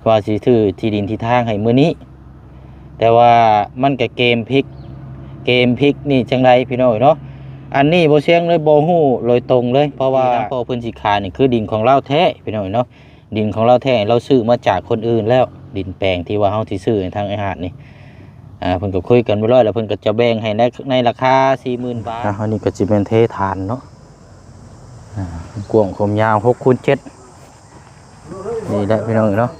ວ່າຊິຊື້ທີ່ດິນທີ່ທາງໃຫ້ມື້ນີ້ ແຕ່ວ່າມັນກະເກມພິກ ເກມພິກນີ້ຈັ່ງໃດພີ່ນ້ອງເອີຍເນາະ. ອັນນີ້ບໍ່ຊຽງເລີຍ ບໍ່ຮູ້ໂດຍຕົງເລີຍ ເພາະວ່າພໍ່ເພິ່ນຊິຂາຍນີ້ຄືດິນຂອງລາວແທ້ພີ່ນ້ອງເອີຍເນາະ. ດິນຂອງລາວແທ້ ລາວຊື້ມາຈາກຄົນອື່ນແລ້ວ ດິນແປງທີ່ວ່າເຮົາຊິຊື້ໃຫ້ທາງອ້າຍຫາດນີ້ ອ່າ ເພິ່ນກໍຄຸຍກັນຮຽບຮ້ອຍແລ້ວ ເພິ່ນກໍຈະແບ່ງໃຫ້ໃນ ໃນລາຄາສີ່ໝື່ນບາດ. ອ່າ ອັນນີ້ກໍຊິແມ່ນເທຖານເນາະ ອ່າ ກວ້າງຄວາມຍາວຫົກຄູນເຈັດ ນີ້ແຫຼະພີ່ນ້ອງເນາະ.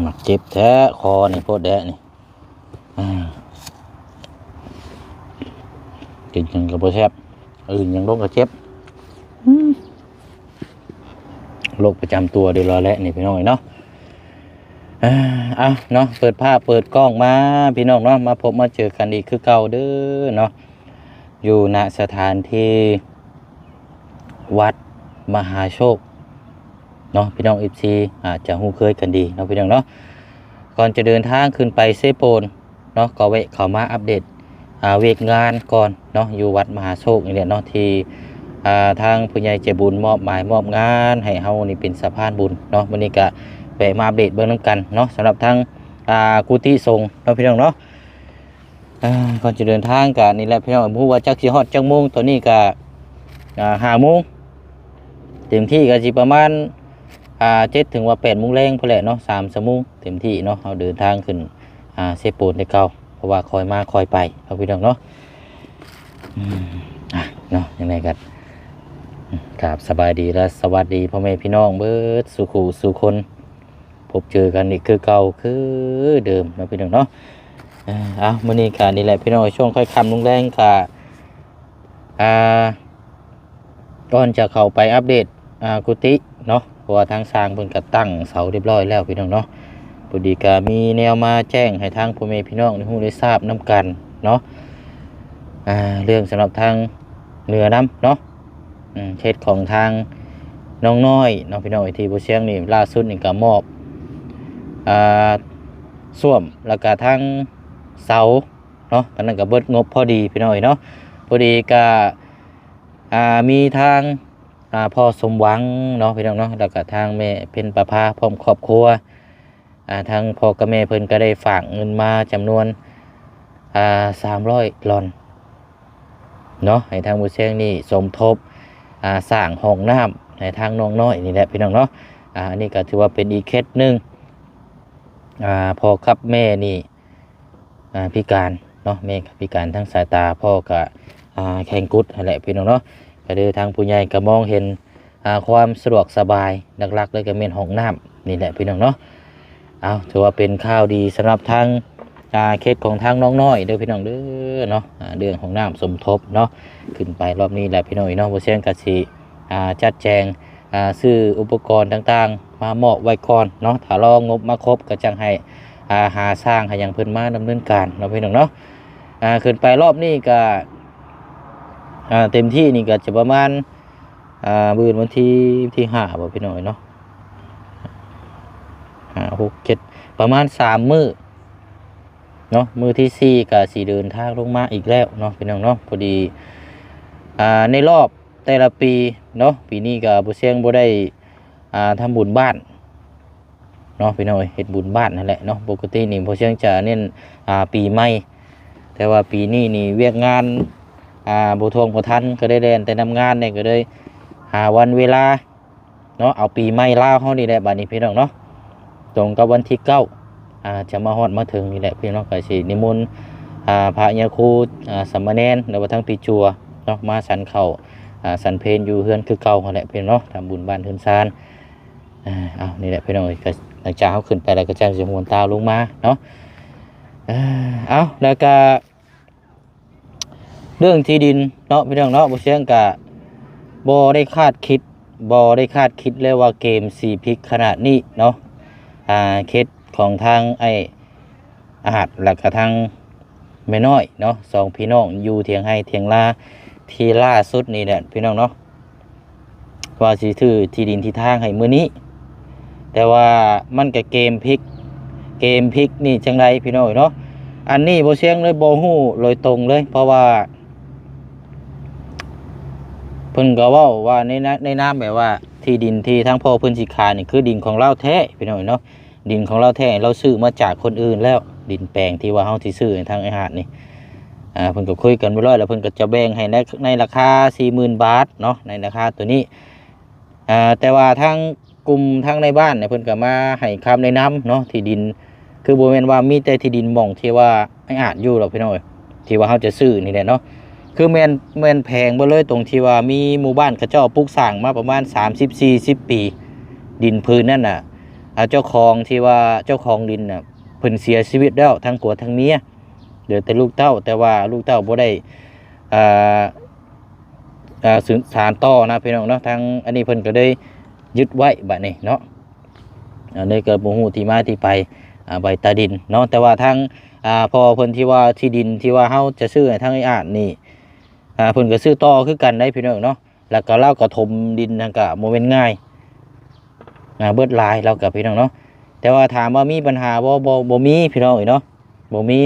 ມັກເຈັບແທ້ຄໍນີ້ ໂພດແດະນີ້ ອ່າ ກິນຫຍັງກໍບໍ່ແຊບ ອື່ນຫຍັງລົງກໍເຈັບ ອືມ ໂລກປະຈຳຕົວເດີລະແຫຼະນີ້ພີ່ນ້ອງເອີຍເນາະ. ອ່າ ເອົາເນາະ ເປີດພາບເປີດກ້ອງມາພີ່ນ້ອງເນາະ ມາພົບມາເຈີກັນອີກຄືເກົ່າເດີເນາະ ຢູ່ນະສະຖານທີ່ວັດມະຫາໂຊກ ເນາະ ພີ່ນ້ອງເອັຟຊີອາດຈະຮູ້ເຄີຍກັນດີເນາະ ພີ່ນ້ອງເນາະ. ກ່ອນຈະເດີນທາງຂຶ້ນໄປເຊໂປນເນາະ ກໍແວະເຂົ້າມາອັບເດດ ອ່າ ວຽກງານກ່ອນເນາະ ຢູ່ວັດມະຫາໂຊກນີ້ແຫຼະເນາະ ທີ່ ອ່າ ທາງຜູ້ໃຫຍ່ໃຈບຸນມອບໝາຍມອບງານໃຫ້ເຮົານີ້ເປັນສະພານບຸນເນາະ. ມື້ນີ້ກະແວະມາອັບເດດເບິ່ງນຳກັນເນາະ ສຳລັບທາງ ອ່າ ກຸຕິສົງເນາະ ພີ່ນ້ອງເນາະ. ອ່າ ກ່ອນຈະເດີນທາງກະນີ້ແຫຼະພີ່ນ້ອງ ບໍ່ຮູ້ວ່າຈັກຊິຮອດຈັກໂມງ ຕອນນີ້ກະ ອ່າ ຫ້າໂມງ ເຕັມທີ່ກະຊິປະມານ ອ່າ ເຈັດ ເຖິງວ່າແປດໂມງແລງພຸ້ນແຫຼະເນາະ ສາມຊົ່ວໂມງເຕັມທີ່ເນາະ. ເຮົາເດີນທາງຂຶ້ນ ອ່າ ເຊໂປນແຕ່ເກົ່າ ເພາະວ່າຄ່ອຍມາຄ່ອຍໄປເນາະ ພີ່ນ້ອງເນາະ. ອືມ ອ່ະ ເນາະ ຈັ່ງໃດກໍ ອືມ ກາບສະບາຍດີ ແລະ ສະຫວັດດີພໍ່ແມ່ພີ່ນ້ອງເບິດສູ່ຄູ່ສູ່ຄົນ ພົບເຈີກັນອີກຄືເກົ່າຄືເດີມເນາະ ພີ່ນ້ອງເນາະ. ເອີ ເອົາ ມື້ນີ້ກະນີ້ແຫຼະພີ່ນ້ອງ ຊ່ວງຄ່ອຍຄ່ຳລົງແລງກະ ອ່າ ກ່ອນຈະເຂົ້າໄປອັບເດດ ອ່າ ກຸຕິເນາະ ເພາະວ່າທາງຊ່າງເພິ່ນກະຕັ້ງເສົາຮຽບຮ້ອຍແລ້ວພີ່ນ້ອງເນາະ. ພໍດີກະມີແນວມາແຈ້ງໃຫ້ທາງພໍ່ແມ່ພີ່ນ້ອງໄດ້ຮູ້ໄດ້ຊາບນຳກັນເນາະ ອ່າ ເລື່ອງສຳລັບທາງເໜືອນຳເນາະ ອືມ ເຂດຂອງທາງນ້ອງນ້ອຍເນາະ ພີ່ນ້ອງ ທີ່ບໍ່ຊຽງນີ້ລ່າສຸດນີ້ກະມອບ ອ່າ ສ້ວມ ແລ້ວກະທາງເສົາເນາະ ອັນນັ້ນກະເບິດງົບພໍດີພີ່ນ້ອງເນາະ. ພໍດີກະ ອ່າ ມີທາງ ອ່າ ພໍ່ສົມຫວັງເນາະ ພີ່ນ້ອງເນາະ ແລ້ວກະທາງແມ່ເພັນປະພາພ້ອມຄອບຄົວ ອ່າ ທາງພໍ່ກັບແມ່ເພິ່ນກໍໄດ້ຝາກເງິນມາຈຳນວນ ອ່າ ສາມຮ້ອຍດອນເນາະ ໃຫ້ທາງບໍ່ແຊງນີ້ສົມທົບ ອ່າ ສ້າງຫ້ອງນ້ຳໃຫ້ທາງນ້ອງນ້ອຍນີ້ແຫຼະພີ່ນ້ອງເນາະ. ອ່າ ອັນນີ້ກໍຖືວ່າເປັນອີກເຄສໜຶ່ງ ອ່າ ພໍ່ກັບແມ່ນີ້ ອ່າ ພິການເນາະ ແມ່ກໍພິການທາງສາຍຕາ ພໍ່ກໍ ອ່າ ແຂງກຸດຫັ້ນແຫຼະພີ່ນ້ອງເນາະ. ກໍຄືທາງຜູ້ໃຫຍ່ກໍມອງເຫັນ ອ່າ ຄວາມສະດວກສະບາຍ ຫຼັກໆເລີຍກໍແມ່ນຫ້ອງນ້ຳນີ້ແຫຼະພີ່ນ້ອງເນາະ. ເອົາ ຖືວ່າເປັນຂ່າວດີສຳລັບທາງ ອ່າ ເຂດຂອງທາງນ້ອງນ້ອຍເດີພີ່ນ້ອງເດີເນາະ. ອ່າ ເລື່ອງຫ້ອງນ້ຳສົມທົບເນາະ ຂຶ້ນໄປຮອບນີ້ແຫຼະພີ່ນ້ອງເນາະ ບໍ່ແຊງກໍຊິ ອ່າ ຈັດແຈງ ອ່າ ຊື້ອຸປະກອນຕ່າງໆມາມອບໄວ້ກ່ອນເນາະ ຖ້າລໍງົບມາຄົບກໍຈັ່ງໃຫ້ ອ່າ ຫາຊ່າງຫາຫຍັງເພິ່ນມາດຳເນີນການເນາະ ພີ່ນ້ອງເນາະ. ອ່າ ຂຶ້ນໄປຮອບນີ້ກໍ ອ່າ ເຕັມທີ່ນີ້ກໍຈະປະມານ ອ່າ ມື້ອື່ນວັນທີ ທີຫ້າບໍ່ພີ່ນ້ອງເນາະ ຫ້າ ຫົກ ເຈັດ ປະມານສາມມື້ເນາະ. ມື້ທີສີ່ກໍຊິເດີນທາງລົງມາອີກແລ້ວເນາະ ພີ່ນ້ອງເນາະ. ພໍດີ ອ່າ ໃນຮອບແຕ່ລະປີເນາະ ປີນີ້ກໍບໍ່ຊຽງບໍ່ໄດ້ ອ່າ ທຳບຸນບ້ານເນາະ ພີ່ນ້ອງເອີຍ ເຮັດບຸນບ້ານຫັ້ນແຫຼະເນາະ. ປົກກະຕິນີ້ບໍ່ຊຽງຈະເນັ້ນ ອ່າ ປີໃໝ່ ແຕ່ວ່າປີນີ້ນີ້ວຽກງານ ອ່າ ບໍ່ທ່ວງບໍ່ທັນ ກໍໄດ້ແລ່ນແຕ່ນຳງານແດ່ ກໍເລີຍຫາວັນເວລາ ເນາະ ເອົາປີໃໝ່ລາວເຮົານີ້ແຫຼະ ບາດນີ້ພີ່ນ້ອງເນາະ ຕົງກັບວັນທີເກົ້າ ອ່າ ຈະມາຮອດມາເຖິງນີ້ແຫຼະພີ່ນ້ອງ. ກໍຊິນິມົນ ອ່າ ພະຍາຄູ ອ່າ ສາມະເນນ ຫຼືວ່າທັງປີຈົວເນາະ ມາສັນເຂົ້າ ອ່າ ສັນເພນຢູ່ເຮືອນຄືເກົ່າຫັ້ນແຫຼະພີ່ນ້ອງເນາະ ທຳບຸນບ້ານເຮືອນຊານ. ເອົາ ນີ້ແຫຼະພີ່ນ້ອງເອີຍ ກໍຫຼັງຈາກເຮົາຂຶ້ນໄປແລ້ວ ກໍຈັ່ງຊິຫວນຕາລົງມາເນາະ. ເອົາ ແລ້ວກໍ ເລື່ອງທີ່ດິນເນາະ ພີ່ນ້ອງເນາະ ບໍ່ຊຽງກະບໍ່ໄດ້ຄາດຄິດ ບໍ່ໄດ້ຄາດຄິດເລີຍວ່າເກມຊິພິກຂະໜາດນີ້ເນາະ. ອ່າ ເຄສຂອງທາງອ້າຍອາດ ແລ້ວກະທາງແມ່ນ້ອຍເນາະ ສອງພີ່ນ້ອງຢູ່ຖຽງໄຮ່ຖຽງນາ ທີ່ລ່າສຸດນີ້ແຫຼະພີ່ນ້ອງເນາະ ວ່າຊິຊື້ທີ່ດິນທີ່ທາງໃຫ້ມື້ນີ້ ຕ່ວ່າມັນກໍເກມພິກ ເກມພິກນີ້ຈັ່ງໃດພີ່ນ້ອງເອີຍເນາະ. ອັນນີ້ບໍ່ຊຽງເລີຍບໍ່ຮູ້ໂດຍຕົງເລີຍ ເພາະວ່າເພິ່ນກໍເວົ້າວ່າໃນນາ ໃນນາມແບບວ່າທີ່ດິນທີ່ທາງພໍ່ເພິ່ນຊິຂາຍນີ້ຄືດິນຂອງລາວແທ້ພີ່ນ້ອງເອີຍເນາະ. ດິນຂອງລາວແທ້ ລາວຊື້ມາຈາກຄົນອື່ນແລ້ວ ດິນແປງທີ່ວ່າເຮົາຊິຊື້ໃຫ້ທາງອ້າຍຫາດນີ້ ອ່າ ເພິ່ນກໍຄຸຍກັນຮຽບຮ້ອຍແລ້ວ ເພິ່ນກໍຈະແບ່ງໃຫ້ໃນ ໃນລາຄາສີ່ໝື່ນບາດເນາະ ໃນລາຄາໂຕນີ້. ອ່າ ແຕ່ວ່າທາງກຸ່ມທາງໃນບ້ານນີ້ ເພິ່ນກໍມາໃຫ້ຄຳແນະນຳເນາະ ທີ່ດິນ ຄືບໍ່ແມ່ນວ່າມີແຕ່ທີ່ດິນໝ່ອງທີ່ວ່າອ້າຍອາດຢູ່ດອກພີ່ນ້ອງເອີຍ ທີ່ວ່າເຮົາຈະຊື້ນີ້ແຫຼະເນາະ. ຄືແມ່ນ ແມ່ນແຜງເບິດເລີຍ ຕົງທີ່ວ່າມີໝູ່ບ້ານເຂົາເຈົ້າປຸກສ້າງມາປະມານສາມສິບສີ່ສິບປີ ດິນຜືນນັ້ນນະ ອ່າ ເຈົ້າຂອງທີ່ວ່າເຈົ້າຂອງດິນນະ ເພິ່ນເສຍຊີວິດແລ້ວ ທັງຜົວທັງເມຍ ເຫຼືອແຕ່ລູກເຕົ້າ ແຕ່ວ່າລູກເຕົ້າບໍ່ໄດ້ ອ່າ ອ່າ ສືບສານຕໍ່ນະພີ່ນ້ອງເນາະ. ທາງອັນນີ້ເພິ່ນກໍເລີຍຍຶດໄວ້ບາດນີ້ເນາະ. ອັນນີ້ກໍບໍ່ຮູ້ທີ່ມາທີ່ໄປ ອ່າ ໃບຕາດິນເນາະ. ແຕ່ວ່າທາງ ອ່າ ພໍ່ເພິ່ນທີ່ວ່າທີ່ດິນທີ່ວ່າເຮົາຈະຊື້ໃຫ້ທາງອ້າຍອາດນີ້ ອ່າ ເພິ່ນກໍຊື້ຕໍ່ຄືກັນໄດ໋ພີ່ນ້ອງເນາະ. ແລ້ວກໍລາວກໍຖົມດິນຫັ້ນກໍບໍ່ແມ່ນງ່າຍ ອ່າ ເບິດຫຼາຍລາວກໍພີ່ນ້ອງເນາະ. ແຕ່ວ່າຖາມວ່າມີບັນຫາບໍ່? ບໍ່ ບໍ່ມີພີ່ນ້ອງເອີຍເນາະ ບໍ່ມີ.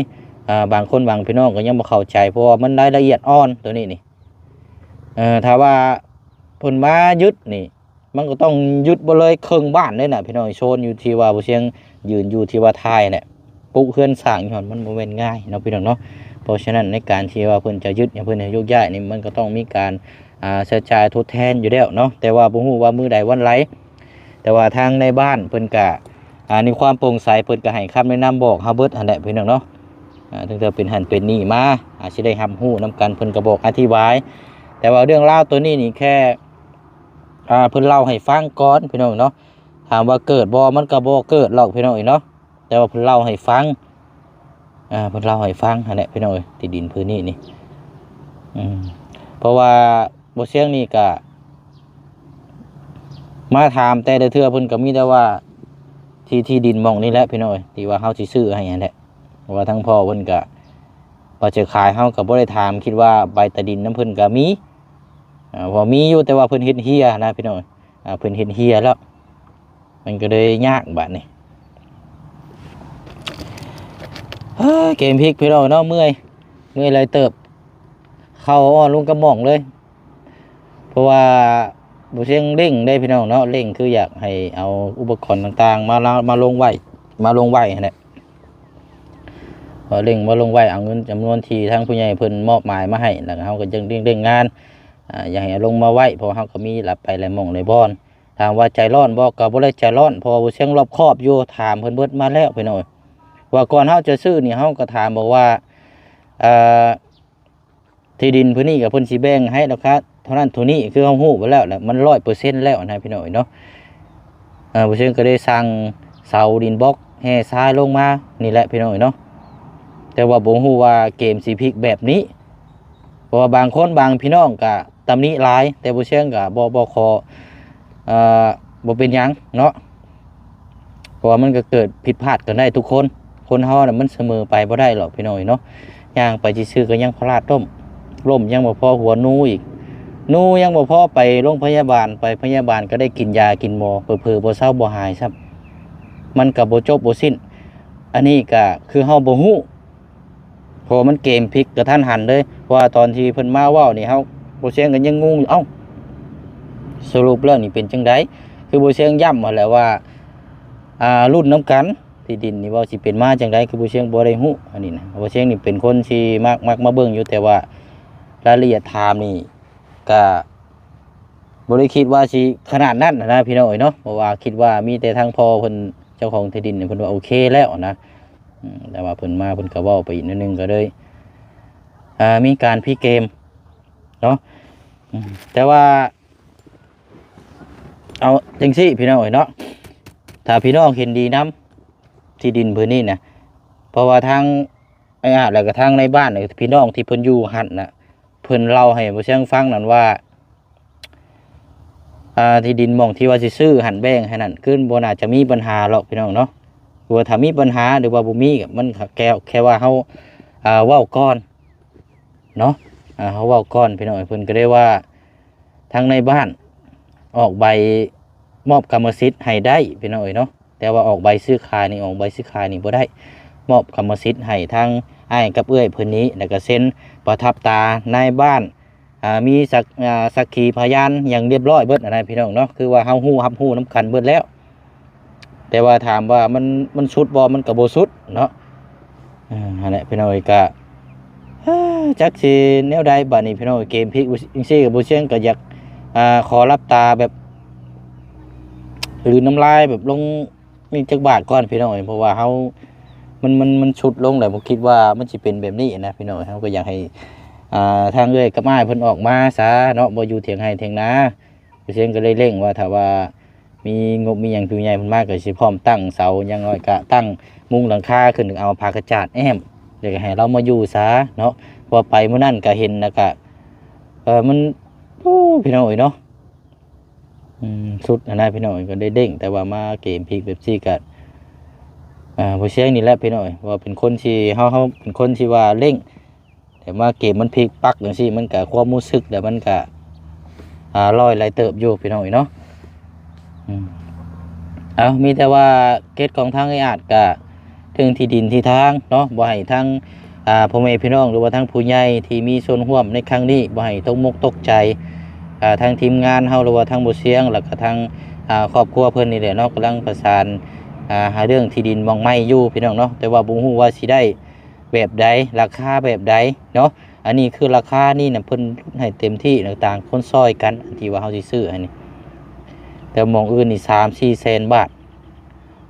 ອ່າ ບາງຄົນບາງພີ່ນ້ອງກໍຍັງບໍ່ເຂົ້າໃຈ ເພາະວ່າມັນລາຍລະອຽດອ່ອນໂຕນີ້ນີ້. ເອີ ຖ້າວ່າເພິ່ນມາຍຶດນີ້ ມັນກໍຕ້ອງຍຶດເບິດເລີຍເຄິ່ງບ້ານເລີຍນະພີ່ນ້ອງ. ໂຊນຢູ່ທີ່ວ່າບໍ່ຊຽງຢືນຢູ່ທີ່ວ່າຖ່າຍແຫຼະ ປຸກເຮືອນສ້າງຢູ່ຫັ້ນ ມັນບໍ່ແມ່ນງ່າຍເນາະພີ່ນ້ອງເນາະ. ເພາະສະນັ້ນໃນການທີ່ວ່າເພິ່ນຈະຍຶດ ໃຫ້ເພິ່ນໃຫ້ໂຍກຍ້າຍນີ້ ມັນກໍຕ້ອງມີການ ອ່າ ໃຊ້ຈ່າຍທົດແທນຢູ່ແລ້ວເນາະ. ແຕ່ວ່າບໍ່ຮູ້ວ່າມື້ໃດວັນໃດ ແຕ່ວ່າທາງນາຍບ້ານເພິ່ນກະ ອ່າ ໃນຄວາມໂປ່ງໃສ ເພິ່ນກະໃຫ້ຄຳແນະນຳບອກເຮົາເບິດຫັ້ນແຫຼະພີ່ນ້ອງເນາະ. ອ່າ ຕັ້ງແຕ່ເປັນຫັ້ນເປັນນີ້ມາ ອາດຊິໄດ້ຮັບຮູ້ນຳກັນ ເພິ່ນກໍບອກອະທິບາຍ. ແຕ່ວ່າເລື່ອງລາວໂຕນີ້ນີ້ແຄ່ ອ່າ ເພິ່ນເລົ່າໃຫ້ຟັງກ່ອນພີ່ນ້ອງເນາະ. ຖາມວ່າເກີດບໍ່? ມັນກໍບໍ່ເກີດຫຼອກພີ່ນ້ອງເອີຍເນາະ. ແຕ່ວ່າເພິ່ນເລົ່າໃຫ້ຟັງ ອ່າ ເພິ່ນເລົ່າໃຫ້ຟັງຫັ້ນແຫຼະພີ່ນ້ອງເອີຍ ທີ່ດິນພື້ນນີ້ນີ້. ອືມ ເພາະວ່າບໍ່ຊຽງນີ້ກະມາຖາມແຕ່ລະເທື່ອ ເພິ່ນກໍມີແຕ່ວ່າທີ່ ທີ່ດິນໝ່ອງນີ້ແຫຼະພີ່ນ້ອງເອີຍ ທີ່ວ່າເຮົາຊິຊື້ໃຫ້ຫັ້ນແຫຼະ. ເພາະວ່າທາງພໍ່ເພິ່ນກະວ່າຈະຂາຍ ເຮົາກໍບໍ່ໄດ້ຖາມ ຄິດວ່າໃບຕາດິນນຳເພິ່ນກໍມີ ອ່າ ເພາະມີຢູ່ ແຕ່ວ່າເພິ່ນເຮັດເຮ່ຍນະພີ່ນ້ອງເອີຍ. ອ່າ ເພິ່ນເຮັດເຮ່ຍແລ້ວ ມັນກໍເລີຍຍາກບາດນີ້. ເອີ ເກມພິກພີ່ນ້ອງເນາະ ເມື່ອຍ ເມື່ອຍຫຼາຍເຕີບ ເຂົ້າອ່ອນລົງກະໝ່ອງເລີຍ. ເພາະວ່າບໍ່ຊຽງເລັ່ງເດ້ພີ່ນ້ອງເນາະ ເລັ່ງຄືຢາກໃຫ້ເອົາອຸປະກອນຕ່າງໆ ມາລະ ມາລົງໄວ້ ມາລົງໄວ້ຫັ້ນແຫຼະ. ພໍເລັ່ງມາລົງໄວ້ ເອົາເງິນຈຳນວນທີ່ທາງຜູ້ໃຫຍ່ເພິ່ນມອບໝາຍມາໃຫ້ ແລ້ວເຮົາກໍຈຶ່ງເລັ່ງ ເລັ່ງງານ ອ່າ ຢາກໃຫ້ເອົາລົງມາໄວ້ ເພາະວ່າເຮົາກໍມີຫຼາຍ ໄປຫຼາຍໝ່ອງຫຼາຍບ່ອນ. ຖາມວ່າໃຈຮ້ອນບໍ່? ກໍບໍ່ໄດ້ໃຈຮ້ອນ ເພາະວ່າບໍ່ຊຽງລອບຄອບຢູ່ ຖາມເພິ່ນເບິດມາແລ້ວພີ່ນ້ອງເອີຍ. ວ່າກ່ອນເຮົາຈະຊື້ນີ້ ເຮົາກໍຖາມບອກວ່າ ເອີ ທີ່ດິນພື້ນນີ້ກໍເພິ່ນຊິແບ່ງໃຫ້ລາຄາເທົ່ານັ້ນເທົ່ານີ້ ຄືເຮົາຮູ້ໄປແລ້ວ ແລ້ວມັນຮ້ອຍເປີເຊັນແລ້ວນະພີ່ນ້ອງເອີຍເນາະ. ເອີ ບໍ່ເຊີງກໍໄດ້ສັ່ງເສົາດິນບລັອກແຮ່ຊາຍລົງມານີ້ແຫຼະພີ່ນ້ອງເອີຍເນາະ. ແຕ່ວ່າບໍ່ຮູ້ວ່າເກມຊິພິກແບບນີ້ ເພາະວ່າບາງຄົນບາງພີ່ນ້ອງກໍຕຳໜິຫຼາຍ ແຕ່ບໍ່ເຊີງກໍບໍ່ ບໍ່ຂໍ ເອີ ບໍ່ເປັນຫຍັງເນາະ. ເພາະວ່າມັນກໍເກີດຜິດພາດກັນໄດ້ທຸກຄົນ ຄົນເຮົານະມັນສະເໝີໄປບໍ່ໄດ້ຫຼອກພີ່ນ້ອງເອີຍເນາະ. ຍ່າງໄປຊື່ໆກໍຍັງພະລາດລົ້ມ ລົ້ມຍັງບໍ່ພໍຫົວນູອີກ ນູຍັງບໍ່ພໍໄປໂຮງພະຍາບານ ໄປພະຍາບານກໍໄດ້ກິນຢາກິນໝໍ ເຜີໆບໍ່ເຊົາບໍ່ຫາຍຊ້ຳ ມັນກໍບໍ່ຈົບບໍ່ສິ້ນ. ອັນນີ້ກໍຄືເຮົາບໍ່ຮູ້ ເພາະວ່າມັນເກມພິກກະທັນຫັນເລີຍ ເພາະວ່າຕອນທີ່ເພິ່ນມາເວົ້ານີ້ ເຮົາ ບໍ່ຊຽງກໍຍັງງົງຢູ່ ເອົ້າ ສະຫຼຸບແລ້ວນີ້ເປັນຈັ່ງໃດ? ຄືບໍ່ຊຽງຢ້ຳຫັ້ນແຫຼະວ່າ ອ່າ ລຸ້ນນຳກັນ ທີ່ດິນນີ້ວ່າຊິເປັນມາຈັ່ງໃດ ຄືບໍ່ຊຽງບໍ່ໄດ້ຮູ້ອັນນີ້ນະ. ບໍ່ຊຽງນີ້ເປັນຄົນທີ່ມັກ ມັກມາເບິ່ງຢູ່ ແຕ່ວ່າລາຍລະອຽດຖາມນີ້ກະບໍ່ໄດ້ຄິດວ່າຊິຂະໜາດນັ້ນນະພີ່ນ້ອງເອີຍເນາະ. ເພາະວ່າຄິດວ່າມີແຕ່ທາງພໍ່ເພິ່ນ ເຈົ້າຂອງທີ່ດິນເພິ່ນວ່າໂອເຄແລ້ວນະ. ອືມ ແຕ່ວ່າເພິ່ນມາເພິ່ນກໍເວົ້າໄປອີກໜ້ອຍໜຶ່ງ ກໍເລີຍ ອ່າ ມີການພີເກມເນາະ. ອືມ ແຕ່ວ່າ ເອົາຈັ່ງຊີ້ພີ່ນ້ອງເອີຍເນາະ ຖ້າພີ່ນ້ອງເຫັນດີນຳທີ່ດິນພື້ນນີ້ນະ ເພາະວ່າທາງອ້າຍອາດ ແລ້ວກໍທາງໃນບ້ານ ພີ່ນ້ອງທີ່ເພິ່ນຢູ່ຫັ້ນນະ ເພິ່ນເລົ່າໃຫ້ບໍ່ຊຽງຟັງນັ້ນວ່າ ອ່າ ທີ່ດິນໝ່ອງທີ່ວ່າຊິຊື້ຫັ້ນ ແບ່ງໃຫ້ນັ້ນ ຄືບໍ່ໜ້າຈະມີບັນຫາຫຼອກພີ່ນ້ອງເນາະ. ວ່າຖ້າມີບັນຫາ ຫຼືວ່າບໍ່ມີ ມັນແຄ່ ແຄ່ວ່າເຮົາ ອ່າ ເວົ້າກ່ອນເນາະ. ອ່າ ເຮົາເວົ້າກ່ອນພີ່ນ້ອງ ເພິ່ນກໍໄດ້ວ່າ ທາງໃນບ້ານອອກໃບ ມອບກຳມະສິດໃຫ້ໄດ້ພີ່ນ້ອງເອີຍເນາະ. ແຕ່ວ່າອອກໃບຊື້ຂາຍນີ້ ອອກໃບຊື້ຂາຍນີ້ບໍ່ໄດ້. ມອບກຳມະສິດໃຫ້ທາງອ້າຍກັບເອື້ອຍເພິ່ນນີ້ ແລ້ວກໍເຊັນປະທັບຕານາຍບ້ານ ອ່າ ມີສັກ ອ່າ ສັກຂີພະຍານຫຍັງຮຽບຮ້ອຍເບິດຫັ້ນນະພີ່ນ້ອງເນາະ. ຄືວ່າເຮົາຮູ້ຮັບຮູ້ນຳກັນເບິດແລ້ວ. ແຕ່ວ່າຖາມວ່າມັນ ມັນສຸດບໍ່? ມັນກໍບໍ່ສຸດເນາະ. ເອີ ຫັ້ນແຫຼະພີ່ນ້ອງເອີຍ ກະ ຈັກຊິແນວໃດບາດນີ້ພີ່ນ້ອງເອີຍ. ເກມພລິກຈັ່ງຊີ້ ບໍ່ຊຽງກໍຢາກ ອ່າ ຂໍຫຼັບຕາແບບກລືນນ້ຳລາຍແບບລົງ ນີ້ຈັກບາດກ່ອນພີ່ນ້ອງເອີຍ ເພາະວ່າເຮົາ ມັນ ມັນ ມັນຊຸດລົງແລ້ວ ບໍ່ຄິດວ່າມັນຊິເປັນແບບນີ້ນະພີ່ນ້ອງເອີຍ. ເຮົາກໍຢາກໃຫ້ ອ່າ ທາງເອື້ອຍກັບອ້າຍເພິ່ນອອກມາຊະເນາະ ບໍ່ຢູ່ຖຽງໄຮ່ຖຽງນາ. ເຊງກໍໄດ້ເລັ່ງວ່າ ຖ້າວ່າມີງົບມີຫຍັງ ຜູ້ໃຫຍ່ເພິ່ນມາ ກໍຊິພ້ອມຕັ້ງເສົາ ຢ່າງໜ້ອຍກໍຕັ້ງມຸງຫຼັງຄາຂຶ້ນ ເອົາຜ້າກະຈາດແອ້ມ ແລ້ວກໍໃຫ້ລາວມາຢູ່ຊະເນາະ. ເພາະວ່າໄປມື້ນັ້ນກໍເຫັນ ແລ້ວກໍ ເອີ ມັນ ໂອ້ ພີ່ນ້ອງເອີຍເນາະ ອືມ ສຸດຫັ້ນນະພີ່ນ້ອງເອີຍ ກໍໄດ້ເລັ່ງ. ແຕ່ວ່າມາເກມພລິກແບບຊີ້ກໍ ອ່າ ບໍ່ຊຽງນີ້ແຫຼະພີ່ນ້ອງເອີຍ ວ່າເປັນຄົນທີ່ ເຮົາ ເຮົາເປັນຄົນທີ່ວ່າເລັ່ງ ແຕ່ມາເກມມັນພລິກປັກຈັ່ງຊີ້ ມັນກໍຄວາມຮູ້ສຶກແລ້ວມັນກໍ ອ່າ ລອຍຫຼາຍເຕີບຢູ່ພີ່ນ້ອງເອີຍເນາະ. ອືມ ເອົາ ມີແຕ່ວ່າເຂດຂອງທາງເອື້ອຍອາດກໍ ເຖິງທີ່ດິນທີ່ທາງເນາະ ບໍ່ໃຫ້ທາງ ອ່າ ພໍ່ແມ່ພີ່ນ້ອງ ຫຼືວ່າທາງຜູ້ໃຫຍ່ທີ່ມີສ່ວນຮ່ວມໃນຄັ້ງນີ້ ບໍ່ໃຫ້ຕົກມົກຕົກໃຈ. ອ່າ ທາງທີມງານເຮົາ ຫຼືວ່າທາງບໍ່ຊຽງ ແລ້ວກໍທາງ ອ່າ ຄອບຄົວເພິ່ນນີ້ແຫຼະເນາະ ກຳລັງປະສານ ອ່າ ຫາເລື່ອງທີ່ດິນໝ່ອງໃໝ່ຢູ່ພີ່ນ້ອງເນາະ. ແຕ່ວ່າບໍ່ຮູ້ວ່າຊິໄດ້ແບບໃດ ລາຄາແບບໃດເນາະ. ອັນນີ້ຄືລາຄານີ້ນະ ເພິ່ນຫຼຸດໃຫ້ເຕັມທີ່ນະ ຕ່າງຄົນຊ່ອຍກັນ ອັນທີ່ວ່າເຮົາຊິຊື້ອັນນີ້. ແຕ່ໝ່ອງອື່ນນີ້ ສາມສີ່ແສນບາດ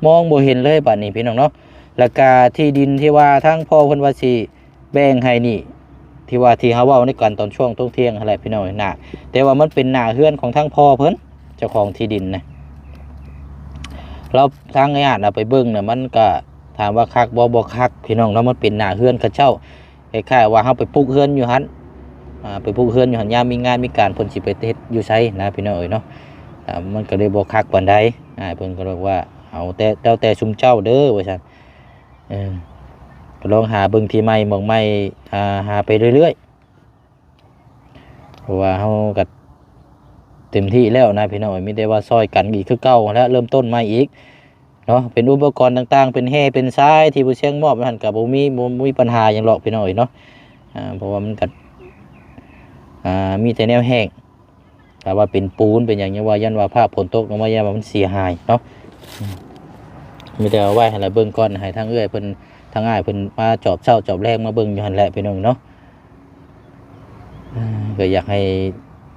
ມອງບໍ່ເຫັນເລີຍບາດນີ້ພີ່ນ້ອງເນາະ. ແລ້ວກະທີ່ດິນທີ່ວ່າທາງພໍ່ເພິ່ນວ່າຊິແບ່ງໃຫ້ນີ້ ທີ່ວ່າທີ່ເຮົາເວົ້າໃນກັນຕອນຊ່ວງຕົກທ່ຽງຫັ້ນແຫຼະພີ່ນ້ອງເອີຍນະ. ແຕ່ວ່າມັນເປັນໜ້າເຮືອນຂອງທາງພໍ່ເພິ່ນ ເຈົ້າຂອງທີ່ດິນນະ. ແລ້ວທາງຍາດເຮົາໄປເບິ່ງນະ ມັນກະ ຖາມວ່າຄັກບໍ່? ບໍ່ຄັກພີ່ນ້ອງເນາະ. ມັນເປັນໜ້າເຮືອນເຂົາເຈົ້າ ຄ້າຍໆວ່າເຮົາໄປປຸກເຮືອນຢູ່ຫັ້ນ ອ່າ ໄປປຸກເຮືອນຢູ່ຫັ້ນ ຍາມມີງານມີການ ເພິ່ນຊິໄປເຮັດຢູ່ໃສນະພີ່ນ້ອງເອີຍເນາະ. ອ່າ ມັນກໍເລີຍບໍ່ຄັກປານໃດ. ອ້າຍເພິ່ນກໍບອກວ່າ ເອົາແຕ່ ແລ້ວແຕ່ຊຸມເຈົ້າເດີ ວ່າຊັ້ນ. ເອີ ກໍລອງຫາເບິ່ງທີ່ໃໝ່ ໝ່ອງໃໝ່ ອ່າ ຫາໄປເລື້ອຍໆ ເພາະວ່າເຮົາກໍເຕັມທີ່ແລ້ວນະພີ່ນ້ອງເອີຍ ມີແຕ່ວ່າຊ່ອຍກັນອີກຄືເກົ່າຫັ້ນແຫຼະ ເລີ່ມຕົ້ນໃໝ່ອີກເນາະ. ເປັນອຸປະກອນຕ່າງໆ ເປັນແຮ່ເປັນຊາຍທີ່ຜູ້ຊຽງມອບໃຫ້ຫັ້ນ ກໍບໍ່ມີ ບໍ່ມີປັນຫາຫຍັງຫຼອກພີ່ນ້ອງເອີຍເນາະ. ອ່າ ເພາະວ່າມັນກໍ ອ່າ ມີແຕ່ແນວແຫ້ງ ຖ້າວ່າເປັນປູນເປັນຫຍັງ ຍັງວ່າຢ້ານວ່າຟ້າຝົນຕົກລົງມາ ຢ້ານວ່າມັນເສຍຫາຍເນາະ. ອືມ ມີແຕ່ເອົາໄວ້ຫັ້ນແຫຼະ ເບິ່ງກ່ອນ ໃຫ້ທາງເອື້ອຍເພິ່ນ ທາງອ້າຍເພິ່ນມາຈອບເຊົ້າຈອບແລງ ມາເບິ່ງຢູ່ຫັ້ນແຫຼະພີ່ນ້ອງເນາະ. ເອີ ກໍຢາກໃຫ້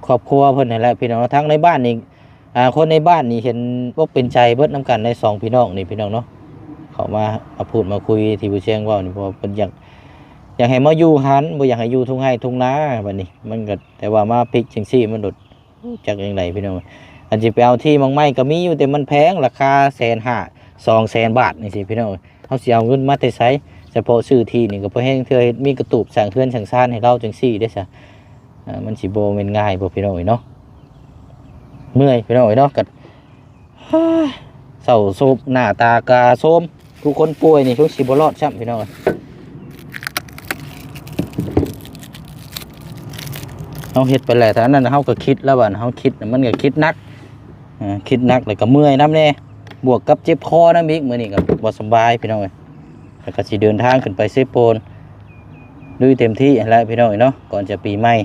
ຄອບຄົວເພິ່ນຫັ້ນແຫຼະພີ່ນ້ອງເນາະ ທັງໃນບ້ານນີ້ ອ່າ ຄົນໃນບ້ານນີ້ເຫັນອົກເປັນໃຈເບິດນຳກັນ ໃນສອງພີ່ນ້ອງນີ້ພີ່ນ້ອງເນາະ. ເຂົ້າມາ ມາພູດມາຄຸຍທີ່ຜູ້ຊຽງເວົ້ານີ້ ເພາະວ່າເພິ່ນຢາກ ຢາກໃຫ້ມາຢູ່ຫັ້ນ ບໍ່ຢາກໃຫ້ຢູ່ທົ່ງໄຮ່ທົ່ງນາ. ບັດນີ້ມັນກໍ ແຕ່ວ່າມາພລິກຈັ່ງຊີ້ ມັນໂດດ ຈັກຈັ່ງໃດພີ່ນ້ອງ. ອັນຊິໄປເອົາທີ່ໝ່ອງໃໝ່ກໍມີຢູ່ ແຕ່ມັນແພງ ລາຄາແສນຫ້າ ສອງແສນບາດນີ້ຊີ້ພີ່ນ້ອງ. ເຮົາຊິເອົາເງິນມາແຕ່ໃສ? ສະເພາະຊື້ທີ່ນີ້ກໍພໍແຮງ ເທື່ອເຮັດມີກະຕູບ ສ້າງເຮືອນສ້າງຊານໃຫ້ລາວຈັ່ງຊີ້ເດ້ຊະ. ອ່າ ມັນຊິບໍ່ແມ່ນງ່າຍບໍ່ພີ່ນ້ອງເອີຍເນາະ. ເມື່ອຍພີ່ນ້ອງເອີຍເນາະ ກໍ ເສົ້າໂສມ ໜ້າຕາກະໂຊມ ຄືຄົນປ່ວຍນີ້ ສົງຊິບໍ່ລອດຊ້ຳພີ່ນ້ອງ. ເຮົາເຮັດໄປແລ້ວ ແຕ່ອັນນັ້ນເຮົາກໍຄິດແລ້ວ ບາດເຮົາຄິດ ມັນກໍຄິດໜັກ ເອີ ຄິດໜັກ ແລ້ວກໍເມື່ອຍນຳແດ່ ບວກກັບເຈັບຄໍນຳອີກ. ມື້ນີ້ກໍບໍ່ສະບາຍພີ່ນ້ອງເອີຍ ແລ້ວກໍຊິເດີນທາງຂຶ້ນໄປເຊໂປນ ລຸຍເຕັມທີ່ຫັ້ນແຫຼະພີ່ນ້ອງເອີຍເນາະ ກ່ອນຈະປີໃໝ່.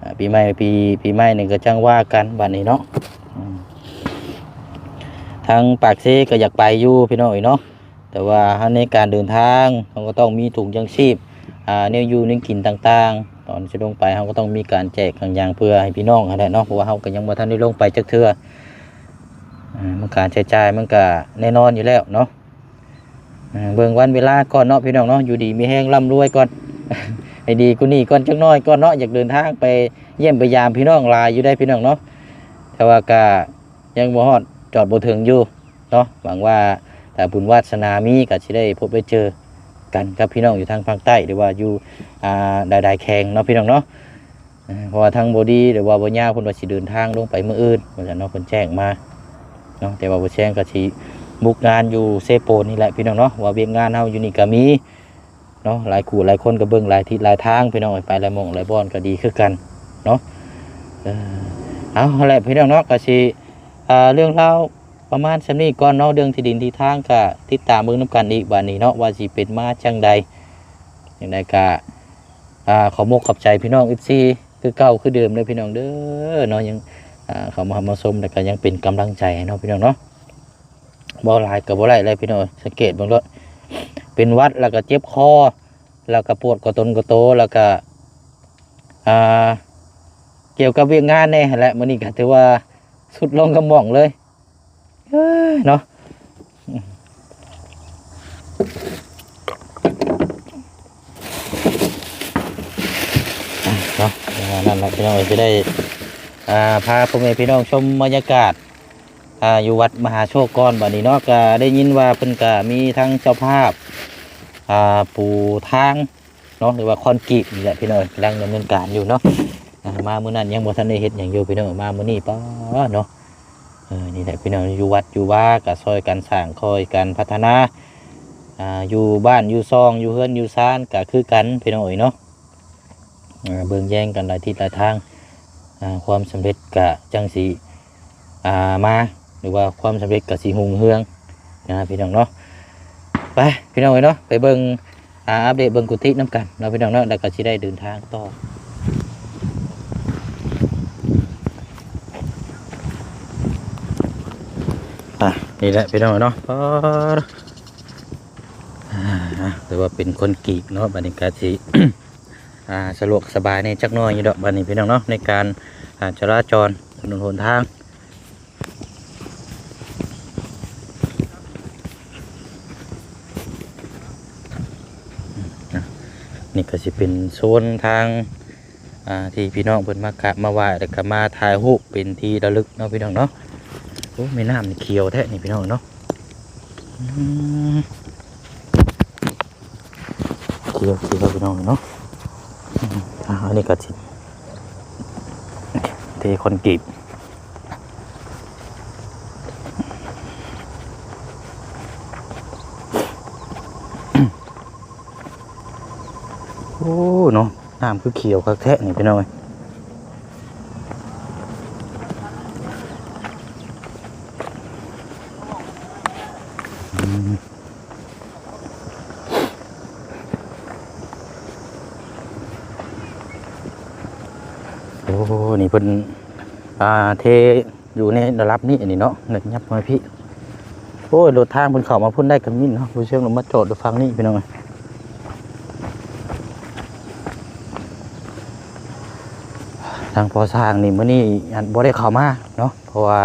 ອ່າ ປີໃໝ່ ປີ ປີໃໝ່ນີ້ກໍຈັ່ງວ່າກັນບາດນີ້ເນາະ. ອືມ ທາງປາກເຊກໍຢາກໄປຢູ່ພີ່ນ້ອງເອີຍເນາະ ແຕ່ວ່າເຮົາໃນການເດີນທາງ ເຮົາກໍຕ້ອງມີຖົງຢາງຊີບ ອ່າ ແນວຢູ່ແນວກິນຕ່າງໆ ຕອນຊິລົງໄປ ເຮົາກໍຕ້ອງມີການແຈກການຫຍັງເພື່ອໃຫ້ພີ່ນ້ອງຫັ້ນແຫຼະເນາະ ເພາະວ່າເຮົາກໍຍັງບໍ່ທັນໄດ້ລົງໄປຈັກເທື່ອ. ອ່າ ມັນການໃຊ້ຈ່າຍມັນກະແນ່ນອນຢູ່ແລ້ວເນາະ. ອ່າ ເບິ່ງວັນເວລາກ່ອນເນາະພີ່ນ້ອງເນາະ ຢູ່ດີມີແຮງ ລ່ຳລວຍກ່ອນ ໃຫ້ດີກວ່ານີ້ກ່ອນຈັກໜ້ອຍກ່ອນເນາະ. ຢາກເດີນທາງໄປຢ້ຽມໄປຢາມພີ່ນ້ອງຫຼາຍຢູ່ໄດ໋ພີ່ນ້ອງເນາະ ແຕ່ວ່າກະຍັງບໍ່ຮອດ ຈອດບໍ່ເຖິງຢູ່ເນາະ. ຫວັງວ່າຖ້າບຸນວາດສະໜາມີ ກະຊິໄດ້ພົບໄດ້ເຈີກັນກັບພີ່ນ້ອງຢູ່ທາງພາກໃຕ້ ຫຼືວ່າຢູ່ ອ່າ ຫຼາຍໆແຂວງເນາະພີ່ນ້ອງເນາະ. ເອີ ເພາະວ່າທາງບໍ່ດີ ຫຼືວ່າບໍ່ຍາວ ເພິ່ນວ່າຊິເດີນທາງລົງໄປມື້ອື່ນ ວ່າຊັ້ນເນາະ ເພິ່ນແຈ້ງມາເນາະ. ແຕ່ວ່າບໍ່ແຊງກໍຊິບຸກງານຢູ່ເຊໂປນນີ້ແຫຼະພີ່ນ້ອງເນາະ ວ່າວຽກງານເຮົາຢູ່ນີ້ກໍມີເນາະ ຫຼາຍຄູ່ຫຼາຍຄົນກໍເບິ່ງຫຼາຍທິດຫຼາຍທາງພີ່ນ້ອງເອີຍ ໄປຫຼາຍໝ່ອງຫຼາຍບ່ອນກໍດີຄືກັນເນາະ. ເອີ ເອົາ ຫັ້ນແຫຼະພີ່ນ້ອງເນາະ ກໍຊິ ອ່າ ເລື່ອງລາວປະມານສ່ຳນີ້ກ່ອນເນາະ, ເລື່ອງທີ່ດິນທີ່ທາງກໍຕິດຕາມເບິ່ງນຳກັນອີກບາດນີ້ເນາະ ວ່າຊິເປັນມາຈັ່ງໃດ. ຈັ່ງໃດກໍ ອ່າ ຂອບມົກຂອບໃຈພີ່ນ້ອງ ເອັຟຊີ ຄືເກົ່າຄືເດີມເດີພີ່ນ້ອງເດີເນາະ, ຍັງ ອ່າ ເຂົ້າມາຮັບມາຊົມ ແລ້ວກໍຍັງເປັນກຳລັງໃຈໃຫ້ເນາະພີ່ນ້ອງເນາະ. ເວົ້າຫຼາຍກໍບໍ່ໄດ້ແລ້ວພີ່ນ້ອງ, ສັງເກດເບິ່ງໂລດ ເປັນຫວັດ ແລ້ວກໍເຈັບຄໍ ແລ້ວກໍປວດກະຕົນກະໂຕ ແລ້ວກໍ ອ່າ ກ່ຽວກັບວຽກງານແດ່ຫັ້ນແຫຼະ, ມື້ນີ້ກໍຖືວ່າສຸດລົງກະໝ່ອງເລີຍ ເອີ ເນາະ. ເນາະ ວ່ານັ້ນລະພີ່ນ້ອງເອີຍ, ຊິໄດ້ ອ່າ ພາພໍ່ແມ່ພີ່ນ້ອງຊົມບັນຍາກາດ ອ່າ ຢູ່ວັດມະຫາໂຊກກ່ອນບາດນີ້ເນາະ. ກະໄດ້ຍິນວ່າເພິ່ນກະມີທັງເຈົ້າພາບ ອ່າ ປູທາງເນາະ ຫຼືວ່າຄອນກຣີດນີ້ແຫຼະພີ່ນ້ອງເອີຍ, ກຳລັງດຳເນີນການຢູ່ເນາະ. ອ່າ ມາມື້ນັ້ນຍັງບໍ່ທັນໄດ້ເຮັດຫຍັງຢູ່ພີ່ນ້ອງ, ມາມື້ນີ້ປາເນາະ. ເອີ ນີ້ແຫຼະພີ່ນ້ອງ, ຢູ່ວັດຢູ່ວາກະຊ່ອຍກັນສ້າງ ຊ່ອຍກັນພັດທະນາ. ອ່າ ຢູ່ບ້ານຢູ່ຊ່ອງ ຢູ່ເຮືອນຢູ່ຊານກະຄືກັນພີ່ນ້ອງເອີຍເນາະ. ອ່າ ເບິ່ງແຍງກັນຫຼາຍທິດຫຼາຍທາງ, ອ່າ ຄວາມສຳເລັດກະຈັ່ງຊິ ອ່າ ມາ ຫຼືວ່າຄວາມສຳເລັດກະຊິຮຸ່ງເຮືອງນະພີ່ນ້ອງເນາະ. ໄປພີ່ນ້ອງເອີຍເນາະ, ໄປເບິ່ງ ອ່າ ອັບເດດເບິ່ງກຸຕິນຳກັນເນາະພີ່ນ້ອງເນາະ, ແລ້ວກໍຊິໄດ້ເດີນທາງຕໍ່. ອ່າ ນີ້ແຫຼະພີ່ນ້ອງເນາະ, ອ່າ ຖືວ່າເປັນຄອນກຣີດເນາະ, ບັດນີ້ກໍຊິ ອ່າ ສະດວກສະບາຍແດ່ຈັກໜ້ອຍຢູ່ດອກ ບັດນີ້ພີ່ນ້ອງເນາະ, ໃນການ ອ່າ ຈະລາຈອນຖະໜົນຫົນທາງ. ນີ້ກໍຊິເປັນໂຊນທາງ ອ່າ ທີ່ພີ່ນ້ອງເພິ່ນມາກາບມາໄຫວ້ ແລ້ວກໍມາຖ່າຍຮູບເປັນທີ່ລະລຶກເນາະພີ່ນ້ອງເນາະ. ໂອ້ ແມ່ນ້ຳນີ້ຂຽວແທ້ນີ້ພີ່ນ້ອງເນາະ. ອືມ ເຂດ ເຂດພີ່ນ້ອງເນາະ. ອ່າ ອັນນີ້ກໍຊິເທຄອນກຣີດ. ໂອ້ ເນາະ ນ້ຳຄືຂຽວຄັກແທ້ນີ້ພີ່ນ້ອງເອີຍ. ອືມ ໂອ້ ນີ້ເພິ່ນ ອ່າ ເທຢູ່ໃນລະດັບນີ້ ອັນນີ້ເນາະ ແລ້ວຫຍັບມາພີ້. ໂອ້ຍ ລົດທາງເພິ່ນເຂົ້າມາພຸ້ນໄດ້ກະມິ້ນເນາະ, ຜູ້ເຊື່ອງລົງມາຈອດຢູ່ຝັ່ງນີ້ພີ່ນ້ອງເອີຍ. ທາງກໍ່ສ້າງນີ້ ມື້ນີ້ ອັນ ບໍ່ໄດ້ເຂົ້າມາເນາະ ເພາະວ່າ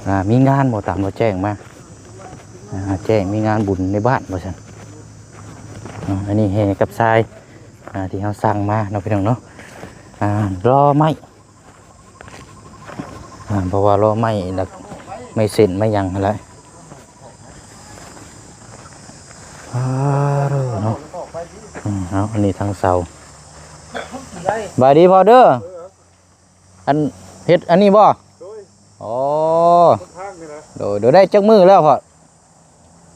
ອ່າ ມີງານບໍ່ ຕາມລາວແຈ້ງມາ ອ່າ ແຈ້ງມີງານບຸນໃນບ້ານວ່າຊັ້ນເນາະ. ອັນນີ້ແຮ່ກັບຊາຍ ອ່າ ທີ່ເຮົາສັ່ງມາເນາະ ພີ່ນ້ອງເນາະ. ອ່າ ລໍໄມ້ ອ່າ ເພາະວ່າລໍໄມ້ ແລ້ວໄມ້ເສັ້ນໄມ້ຫຍັງຫັ້ນແຫຼະ. ອ່າ ເນາະ ອືມ ເອົາ ອັນນີ້ທາງເສົາ. ສະບາຍດີພໍ່ເດີ. ອັນ ເຮັດອັນນີ້ບໍ່? ໂດຍ ອໍ ຕົ້ນທາງນີ້ນະ. ໂດຍ ໂດຍ ໄດ້ຈັກມື້ແລ້ວພໍ່?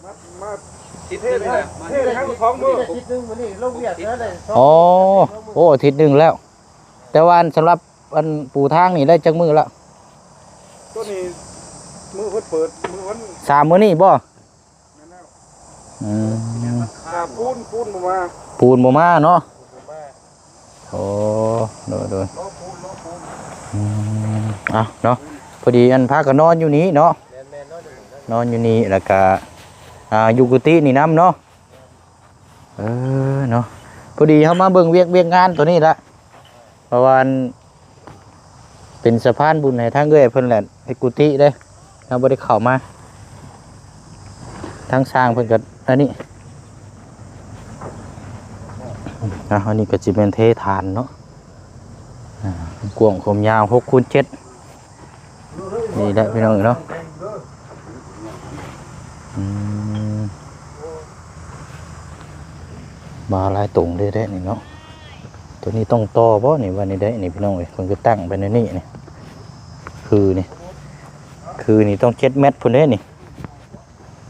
ມາ ມາທິດໜຶ່ງແລ້ວ ເທ ເທໄດ້ສອງມື້ ທິດໜຶ່ງມື້ນີ້ລົງວຽກແລ້ວໄດ້ສອງ ອໍ ໂອ້ ທິດໜຶ່ງແລ້ວ. ແຕ່ວ່າອັນ ສຳລັບອັນປູທາງນີ້ໄດ້ຈັກມື້ແລ້ວ? ໂຕນີ້ມື້ເພິ່ນເປີດ ມື້ວັນ ສາມມື້ນີ້ບໍ່? ແມ່ນແລ້ວ ອືມ ອ່າ ປູນ ປູນບໍ່ມາ ປູນບໍ່ມາເນາະ. ໂອ້ ໂດຍ ໂດຍ ລໍປູນ ລໍປູນ ອືມ ເອົາເນາະ ພໍດີອັນພາກັນນອນຢູ່ນີ້ເນາະ. ແມ່ນໆ ນອນຢູ່ນີ້ ນອນຢູ່ນີ້ ແລ້ວກະ ອ່າ ຢູ່ກຸຕິນີ້ນຳເນາະ. ເອີ ເນາະ ພໍດີເຮົາມາເບິ່ງວຽກ ວຽກງານໂຕນີ້ລະ ເພາະວ່າອັນ ເປັນສະພານບຸນໃຫ້ທາງເອື້ອຍເພິ່ນແຫຼະ ເຮັດກຸຕິເດ້ ເຮົາບໍ່ໄດ້ເຂົ້າມາ. ທາງຊ່າງເພິ່ນກໍອັນນີ້ ອ່າ ອັນນີ້ກໍຊິແມ່ນເທຖານເນາະ. ອ່າ ກວ້າງຄວາມຍາວຫົກຄູນເຈັດ ນີ້ແຫຼະພີ່ນ້ອງເນາະ. ອືມ ມາຫຼາຍຕົງເດ້ແທ້ນີ້ເນາະ. ໂຕນີ້ຕ້ອງຕໍ່ບໍ່ນີ້ ວ່ານີ້ໄດ໋ນີ້ພີ່ນ້ອງເອີຍ. ເພິ່ນກໍຕັ້ງໄປໃນນີ້ນີ້ ຄືນີ້ ຄືນີ້ຕ້ອງເຈັດແມັດພຸ້ນເດ້ນີ້.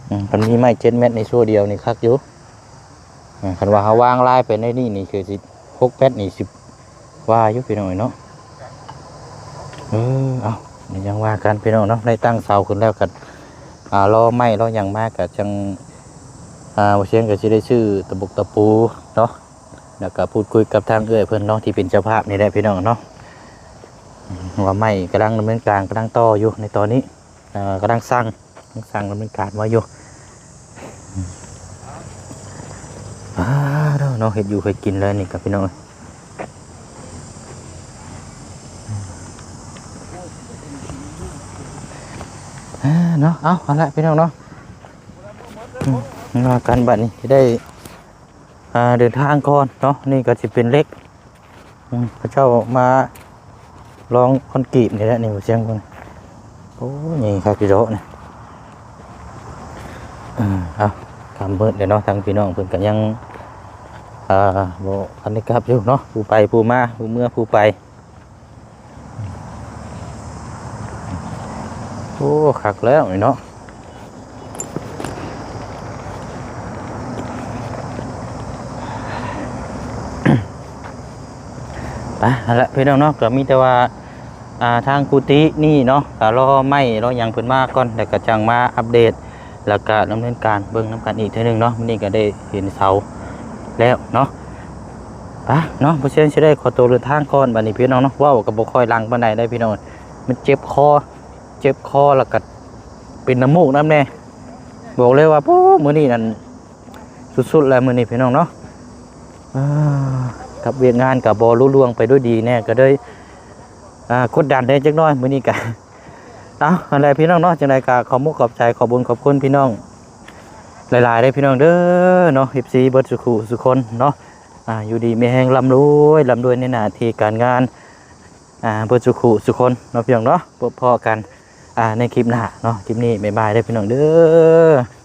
ອືມ ຄັນມີໄມ້ເຈັດແມັດນີ້ຊົ່ວດຽວນີ້ຄັກຢູ່. ອ່າ ຄັນວ່າເຮົາວາງລາຍໄປໃນນີ້ນີ້ ຄືຊິຫົກແມັດນີ້ຊິວ່າຢູ່ພີ່ນ້ອງເອີຍເນາະ. ເອີ ເອົາ ຍັງວ່າກັນພີ່ນ້ອງເນາະ ໄດ້ຕັ້ງເສົາຂຶ້ນແລ້ວກໍ ອ່າ ລໍໄມ້ລໍຫຍັງມາ ກໍຈັ່ງ ອ່າ ບໍ່ຊຽງກໍຊິໄດ້ຊື້ຕະບົກຕະປູເນາະ ແລ້ວກໍພູດຄຸຍກັບທາງເອື້ອຍເພິ່ນເນາະ ທີ່ເປັນເຈົ້າພາບນີ້ແຫຼະພີ່ນ້ອງເນາະ ວ່າໄມ້ກຳລັງດຳເນີນການ ກຳລັງຕໍ່ຢູ່ໃນຕອນນີ້ ເອີ ກຳລັງສ້າງ ກຳລັງສ້າງດຳເນີນການມາຢູ່ ອາ ເນາະ ເຮັດຢູ່ເຮັດກິນແລ້ວນີ້ກໍພີ່ນ້ອງ ອາ ເນາະ ເອົາ ເອົາລະພີ່ນ້ອງເນາະ ອືມ ວ່າກັນບັດນີ້ຊິໄດ້ ອ່າ ເດີນທາງກ່ອນເນາະ ນີ້ກໍຊິເປັນເຫຼັກ ອືມ ເຂົາເຈົ້າມາລອງຄອນກຣີດນີ້ແຫຼະ ນີ້ ບໍ່ຊຽງເບິ່ງ ໂອ້ ໃຫຍ່ຄັກຢູ່ດອກນີ້ ເອີ ເອົາ ຄ່ຳມືດແລ້ວເນາະ ທາງພີ່ນ້ອງເພິ່ນກໍຍັງ ອ່າ ບໍ່ທັນໄດ້ກັບຢູ່ເນາະ ຜູ້ໄປຜູ້ມາ ຜູ້ເມືອຜູ້ໄປ ໂອ້ ຄັກແລ້ວນີ້ເນາະ ໄປ ຫັ້ນລະພີ່ນ້ອງເນາະ ກໍມີແຕ່ວ່າ ອ່າ ທາງກຸຕິນີ້ເນາະ ກໍລໍໄມ້ລໍຫຍັງເພິ່ນມາກ່ອນ ແລ້ວກໍຈັ່ງມາອັບເດດ ແລ້ວກໍດຳເນີນການເບິ່ງນຳກັນອີກເທື່ອໜຶ່ງເນາະ ມື້ນີ້ກໍໄດ້ເຫັນເສົາແລ້ວເນາະ ໄປເນາະ ບໍ່ຊຽງຊິໄດ້ຂໍຕົວເດີນທາງກ່ອນ ບັດນີ້ພີ່ນ້ອງເນາະ ເວົ້າກໍບໍ່ຄ່ອຍຫຼັງປານໃດເດ້ພີ່ນ້ອງ ມັນເຈັບຄໍ ເຈັບຄໍ ແລ້ວກໍເປັນນ້ຳມູກນຳແດ່ ບອກເລີຍວ່າ ໂອ້ ມື້ນີ້ນັ້ນສຸດໆແລ້ວ ມື້ນີ້ພີ່ນ້ອງເນາະ ອ່າ ກັບວຽກງານກໍບໍ່ລຸລ່ວງໄປດ້ວຍດີແດ່ ກໍເລີຍ ອ່າ ກົດດັນແດ່ຈັກໜ້ອຍ ມື້ນີ້ກໍ ເອົາ ຫັ້ນແຫຼະພີ່ນ້ອງເນາະ ຈັ່ງໃດກໍຂອບມຸກຂອບໃຈ ຂອບບຸນຂອບຄຸນພີ່ນ້ອງຫຼາຍໆເດີ້ພີ່ນ້ອງເດີ້ເນາະ ເອັຟຊີ ເບິດສູ່ຄູ່ສູ່ຄົນເນາະ ອ່າ ຢູ່ດີມີແຮງ ລ່ຳລວຍ ລ່ຳລວຍໃນໜ້າທີ່ການງານ ອ່າ ເບິດສູ່ຄູ່ສູ່ຄົນເນາະພີ່ນ້ອງເນາະ ພົບພໍ້ກັນ ອ່າ ໃນຄລິບໜ້າເນາະ ຄລິບນີ້ບາຍບາຍເດີ້ພີ່ນ້ອງເດີ້.